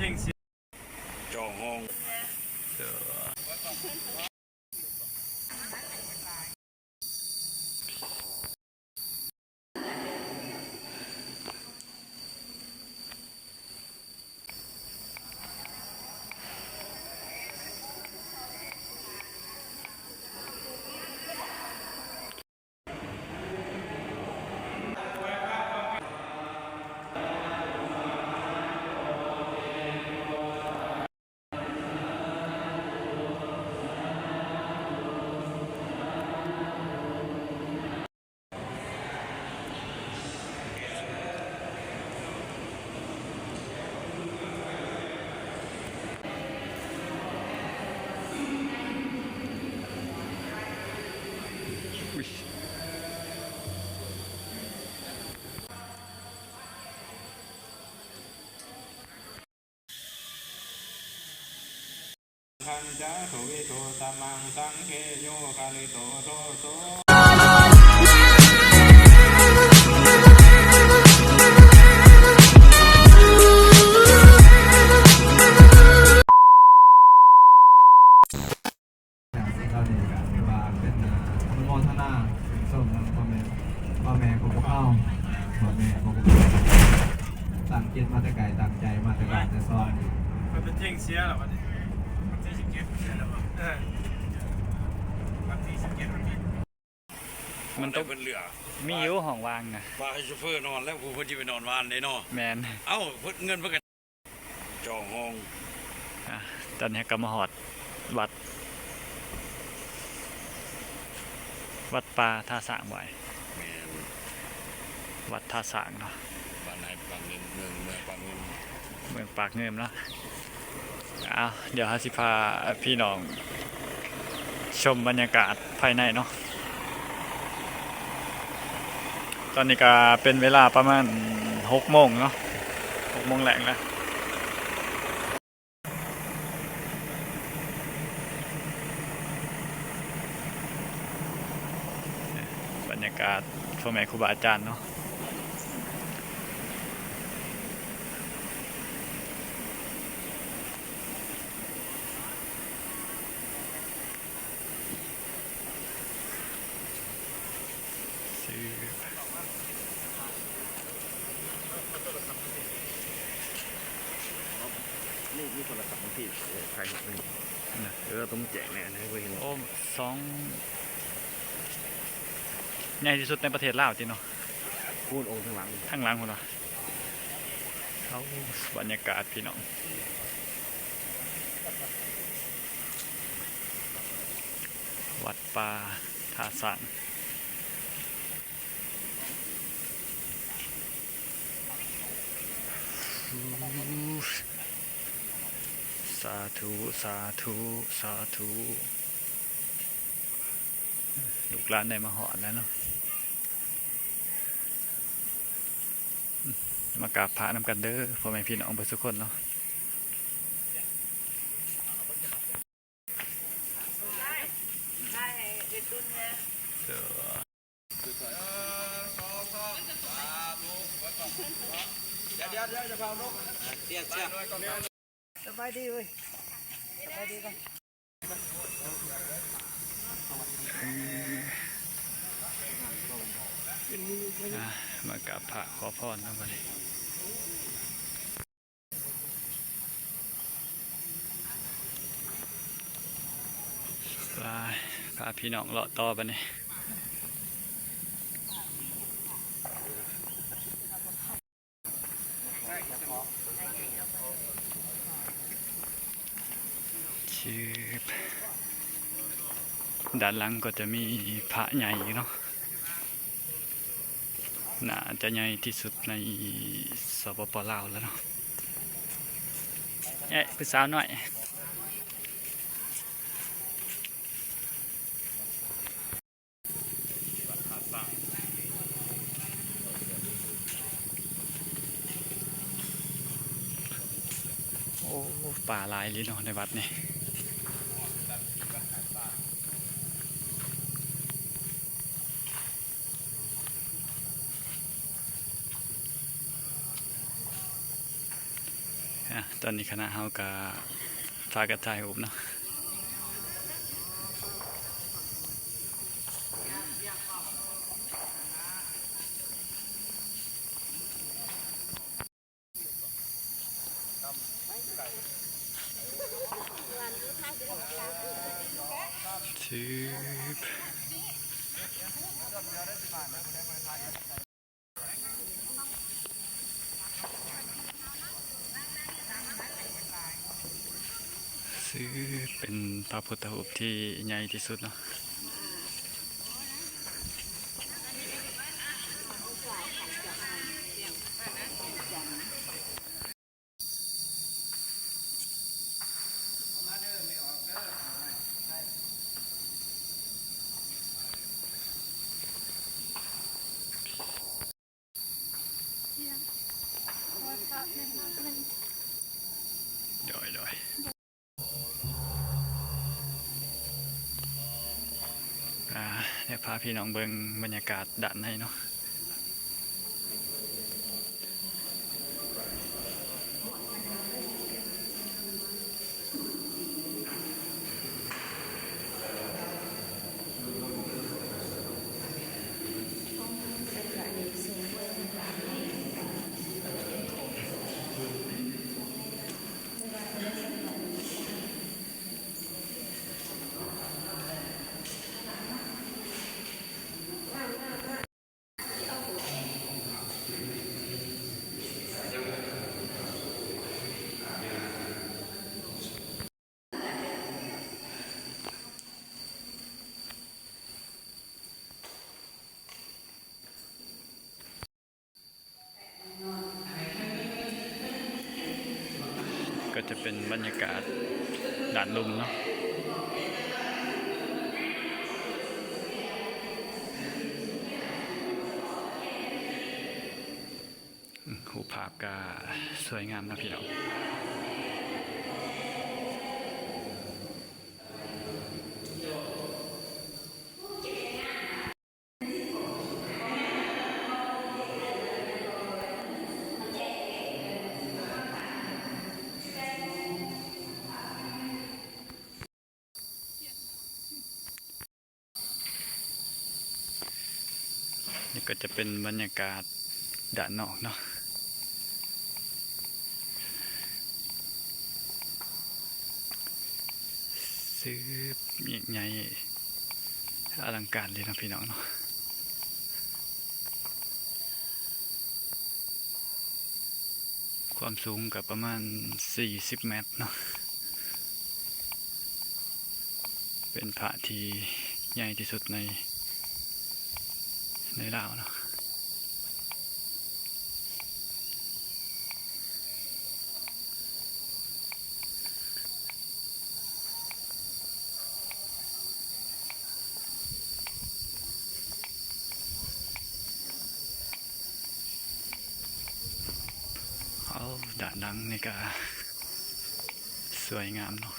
ເພງສຽງ ຈອງຫ້ອງ. ຄັນຈາ ທະວິໂຕ ສະມັງ ສັງເຄໂຍ ຄາລິໂຕ ໂທໂສ. ເຈົ້ານີ້ກໍຖືວ່າເປັນ ອາ ອະນຸໂມທະນາຊື່ນຊົມນຳພໍ່ແມ່ ພໍ່ແມ່ຂອງພວກເຮົາ ພໍ່ແມ່ຂອງພວກເຮົາ ຕັ້ງຈິດມາແຕ່ໄກ ຕັ້ງໃຈມາແຕ່ບ້ານແຕ່ຊ່ອງ. ມັນເປັນເພງເສຍແລ້ວບັດນີ້ ວັນທີສິບເຈັດເສຍແລ້ວບໍ່? ເອີ ວັນທີສິບເຈັດ ວັນທີ ມັນຕ້ອງ ເບິດເຫຼືອ ມີຢູ່ຫ້ອງວ່າງນະ ວ່າໃຫ້ໂຊເຟີນອນແລ້ວ ຜູ້ເພິ່ນຊິໄປນອນວານເດ້ເນາະ. ແມ່ນ ເອົ້າ ເພິ່ນ ເງິນເພິ່ນກໍ ຈອງຫ້ອງ. ອາ ຕອນນີ້ກໍມາຮອດວັດ ວັດປ່າທ່າຊ້າງບໍ່ອ້າຍ? ແມ່ນ ວັດທ່າຊ້າງເນາະ ບ້ານໄຮ່ປາກເງິນ ເມືອງ ເມືອງປາກເງິນ ເມືອງປາກເງິນເນາະ. ເອົາ ດຽວເຮົາຊິພາພີ່ນ້ອງ ຊົມບັນຍາກາດພາຍໃນເນາະ. ຕອນນີ້ກໍເປັນເວລາປະມານຫົກໂມງເນາະ ຫົກໂມງແລງແລ້ວ. ບັນຍາກາດພໍ່ແມ່ຄູບາອາຈານເນາະ. ຊື່ ນີ້ ນີ້ໂທລະສັບຂອງພີ່ ເອີ ຖ່າຍຮູບໃຫ້ ນະ ເອີ ຕ້ອງແຈກແນ່ ໃຫ້ເພິ່ນເຫັນ. ໂອ້ ສອງ ໃຫຍ່ທີ່ສຸດໃນປະເທດລາວຕິເນາະ. ພຸ້ນ ອົງທາງຫຼັງ ທາງຫຼັງພຸ້ນວະ. ເອົາ ບັນຍາກາດພີ່ນ້ອງ ວັດປ່າທ່າຊ້າງ. ສາທຸ ສາທຸ ສາທຸ. ລູກຫຼານໄດ້ມາຮອດແລ້ວເນາະ. ມາກາບພະນຳກັນເດີ ພໍ່ແມ່ພີ່ນ້ອງເບິດສູ່ຄົນເນາະ. ສະບາຍດີເວີຍ ສະບາຍດີກ່ອນ. ອ່າ ມາກາບພະຂໍພອນນຳບັດນີ້. ໄປ ພາພີ່ນ້ອງເລາະຕໍ່ບັດນີ້. ຊຶບ ດ້ານຫຼັງກໍຈະມີພະໃຫຍ່ຢູ່ເນາະ. ໜ້າຈະໃຫຍ່ທີ່ສຸດໃນ ສປປ ລາວ ແລ້ວເນາະ. ເອະ ຜູ້ສາວນ້ອຍ. ໂອ້ ປາຫຼາຍອີ່ຫຼີເນາະໃນວັດນີ້. ອ່າ ຕອນນີ້ຄະນະເຮົາກະພາກັນຖ່າຍຮູບເນາະ. ຊື່ເປັນພະພຸດທະຮູບທີ່ໃຫຍ່ທີ່ສຸດເນາະ. ໂດຍ ໂດຍ ອ່າ ດຽວພາພີ່ນ້ອງເບິ່ງບັນຍາກາດດ້ານໃນເນາະ. ກໍຈະເປັນບັນຍາກາດດ້ານລຸ່ມເນາະ. ອືມ ຮູບພາບກະສວຍງາມເນາະພີ່ນ້ອງ. ນີ້ກໍຈະເປັນບັນຍາກາດດ້ານນອກເນາະ. ຊຶບ ຍິ່ງໃຫຍ່ອະລັງການເລີຍເນາະ ພີ່ນ້ອງເນາະ. ຄວາມສູງກໍປະມານສີ່ສິບແມັດເນາະ. ເປັນພະທີ່ໃຫຍ່ທີ່ສຸດໃນ ໃນລາວເນາະ. ເອົາ ດ້ານຫຼັງນີ້ກະສວຍງາມເນາະ.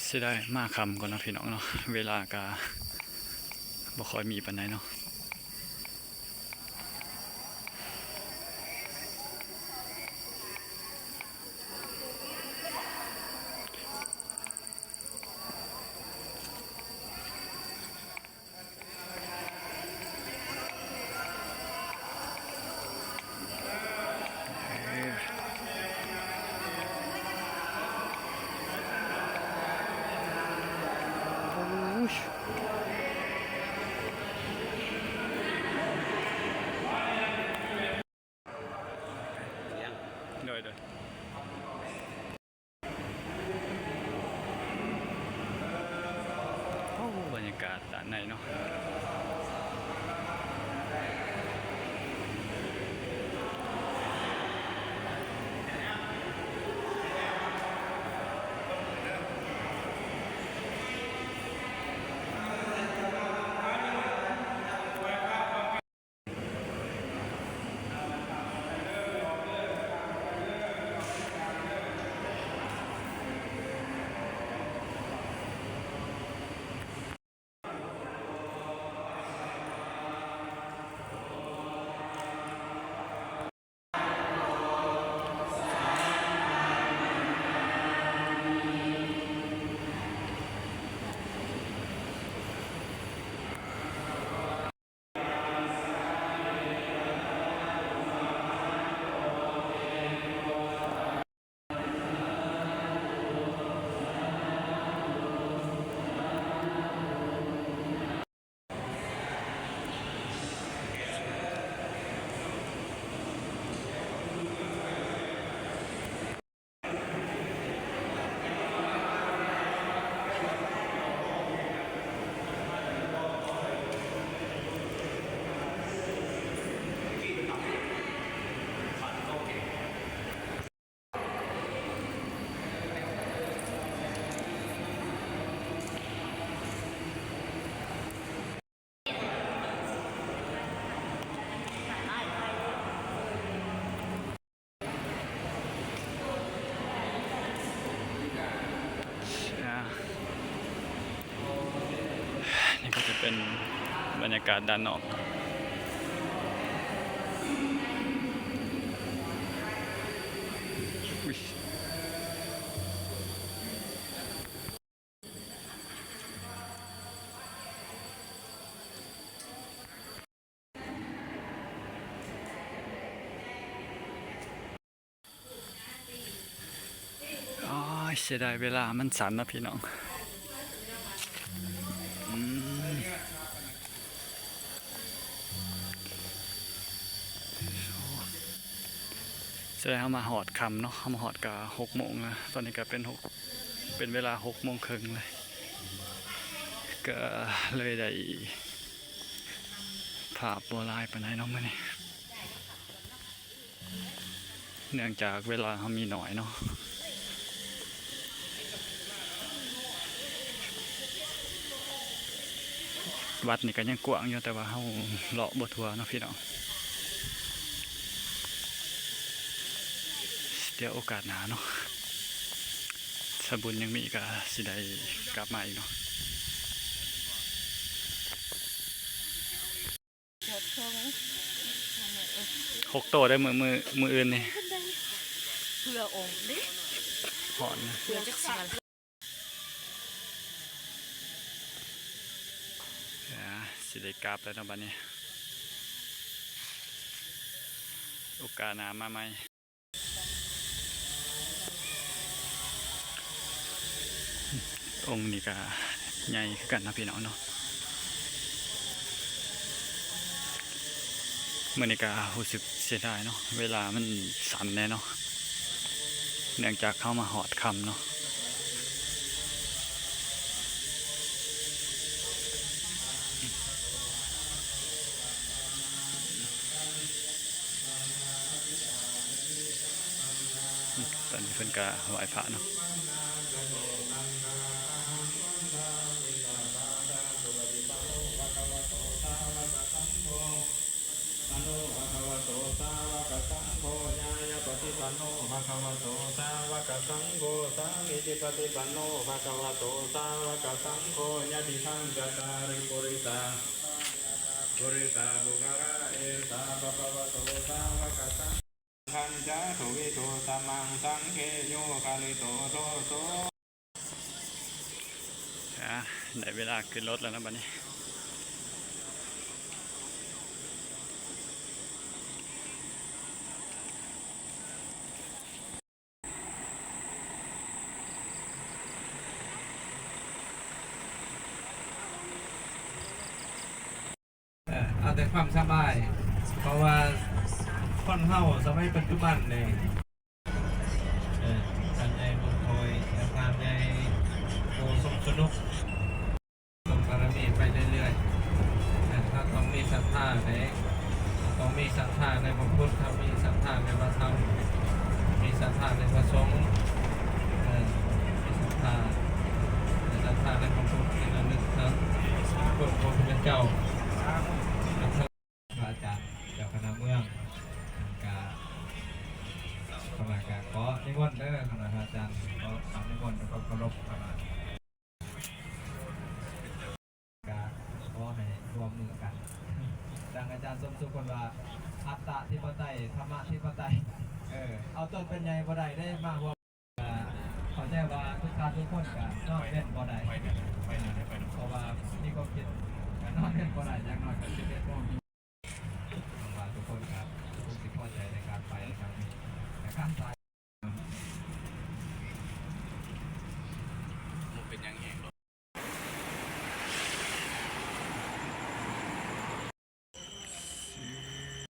ເສຍດາຍມາຄ່ຳກ່ອນເນາະ ພີ່ນ້ອງເນາະ, ເວລາກະບໍ່ຄ່ອຍມີປານໃດເນາະ. ໂດຍ ໂດຍ. ໂອ້ ບັນຍາກາດດ້ານໃນເນາະ. ໂ ເປັນບັນຍາກາດດ້ານນອກ. ໂອ້ຍ ເສຍດາຍເວລາມັນສັ້ນເນາະພີ່ນ້ອງ. ອືມ ເສຍດາຍເຮົາມາຮອດຄ່ຳເນາະ, ເຮົາມາຮອດກະຫົກໂມງແລ້ວ, ຕອນນີ້ກະເປັນຫົກ ເປັນເວລາຫົກໂມງເຄິ່ງແລ້ວ, ກະເລີຍໄດ້ພາບບໍ່ຫຼາຍປານໃດເນາະມື້ນີ້. ເນື່ອງຈາກເວລາເຮົາມີໜ້ອຍເນາະ. ວັດນີ້ກໍຍັງກວ້າງຢູ່ ແຕ່ວ່າເຮົາເລາະບໍ່ທົ່ວເນາະພີ່ນ້ອງ. ດຽວໂອກາດໜ້າເນາະ, ຖ້າບຸນຍັງມີກໍຊິໄດ້ກັບມາອີກເນາະ. ຫົກໂຕໄດ້ມື້ ມື້ ມື້ອື່ນນີ້ ເພື່ອອົງເດ້ ຮ້ອນນະ ເພື່ອຈັກສິມາ ອ່າ ຊິໄດ້ກັບແລ້ວເນາະບັດນີ້, ໂອກາດໜ້າມາໃໝ່. ອົງນີ້ກະໃຫຍ່ຄືກັນເນາະພີ່ນ້ອງເນາະ. ມື້ນີ້ກະຮູ້ສຶກເສຍດາຍເນາະ, ເວລາມັນສັ້ນແດ່ເນາະ, ເນື່ອງຈາກເຮົາມາຮອດຄ່ຳເນາະ. ຕອນນີ້ເພິ່ນກະໄຫວ້ພະເນາະ. ສະໂນ ພະຄະວະໂຕ ສາວະກະສັງໂຄ ຍາຍາປະຕິປັນໂນ ພະຄະວະໂຕ ສາວະກະສັງໂຄ ສາມີຈິປະຕິປັນໂນ ພະຄະວະໂຕ ສາວະກະສັງໂຄ ຍະຕິທັງ ຈະຕາລິ ປຸລິສາ ປຸລິສາ ປຸກກະລາ ເອສາ ພະຄະວະໂຕ ສາວະກະສັງ ຄັນຈາ ທຸວິທູ ສະມັງ ສັງເຄ ໂຍຄະລິໂຕ ໂທ ໂສ. ອ່າ ໄດ້ເວລາຂຶ້ນລົດແລ້ວນະບັດນີ້. ເອີ ເອົາແຕ່ຄວາມສະບາຍ ເພາະວ່າຄົນເຮົາສະໄໝປັດຈຸບັນນີ້ ເອີ ການໃຫຍ່ບຸນໂທຍ ແລະ ການໃຫຍ່ໂຕສົມສະໜຸກ ສົມບາລະມີໄປເລື້ອຍໆ ເອີ ເຮົາຕ້ອງມີສັດທາເດ້ ຕ້ອງມີສັດທາໃນພະພຸດ ເຮົາມີສັດທາໃນພະທຳ ມີສັດທາໃນພະສົງ ເອີ ມີສັດທາ ມີສັດທາໃນພະພຸດ ທີ່ລະນຶກເຖິງຄຸນຂອງພະເຈົ້າ ພະອາຈານເຈົ້າຄະນະເມືອງ ກະ ຄະນະກະຂໍນິມົນເດີ ຄະນະພະອາຈານ ຂໍ ຂໍນິມົນດ້ວຍຄວາມເຄົາລົບ ຄະນະ ກະຂໍໃຫ້ຮ່ວມມືກັນ ດັ່ງອາຈານສົມສຸກເພິ່ນວ່າ ອັດຕະທິປະໄຕ ທຳມະທິປະໄຕ ເອີ ເອົາຕົນເປັນໃຫຍ່ບໍ່ໄດ້ເດ້ ມາຮ່ວມ ເຂົ້າໃຈວ່າທຸກທ່ານທຸກຄົນກະນອນເວັນບໍ່ໄດ້ ເພາະວ່າມີຄວາມຄິດ ກະນອນເວັນບໍ່ໄດ້ ຢ່າງໜ້ອຍກະສິບເອັດໂມງ